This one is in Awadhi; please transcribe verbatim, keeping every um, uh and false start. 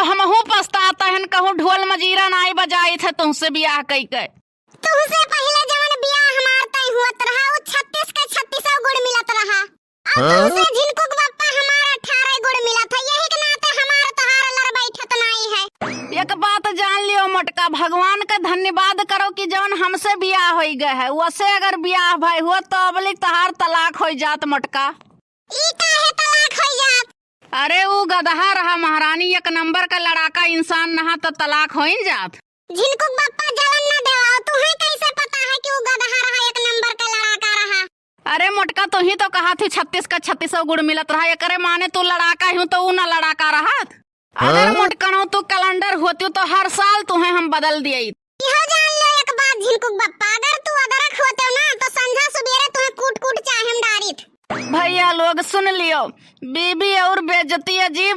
हमहू पछतात हन, कहूँ ढोल मजीरा नाई बजाइत है तुहसे बियाह कई के। तुहसे पहिले जवन बियाह हमार तय हुअत रहा, उ छत्तीस के छत्तीसौ गुड़ मिलत रहा। और हाँ? तुहसे झिनकुक बप्पा हमार अठारह गुड़ मिलत है, यही के नाते हमार तोहार लड़ बैठत नाई है। एक बात जान लियो मोटका, भगवान का धन्यवाद करो कि जवन हमसे बियाह होई गए है, वसे अगर बियाह भय हुआ तो अबलिक तोहार तलाक होई जात मोटका। ई काहे तलाक होई जात? अरे उ गदहा रहा महारानी, एक नंबर का लड़ाका इंसान नहा तो तलाक होइन जात। झिनकुक बप्पा जलन न देवाओ, तुहे कैसे पता है कि उ गदहा रहा, एक नंबर का लड़ाका रहा? अरे मोटका, तुही तो कहा थी छत्तीस का छत्तीसौ गुड़ मिलत रहा, एकरे माने तू लड़ाका ही तो उ ना लड़ाका रहत। अगर हाँ? मोटकनो तू कैलेंडर होती तो हर साल तुहे हम बदल दिए। इहो जान लो एक बात झिनकुक बप्पा, अगर तू अदरक होते ना तो संझा सुबेरे तुहे कूट कूट चाहे हम डारित। भैया लोग सुन लियो, बीबी और बेइज्जती अजीब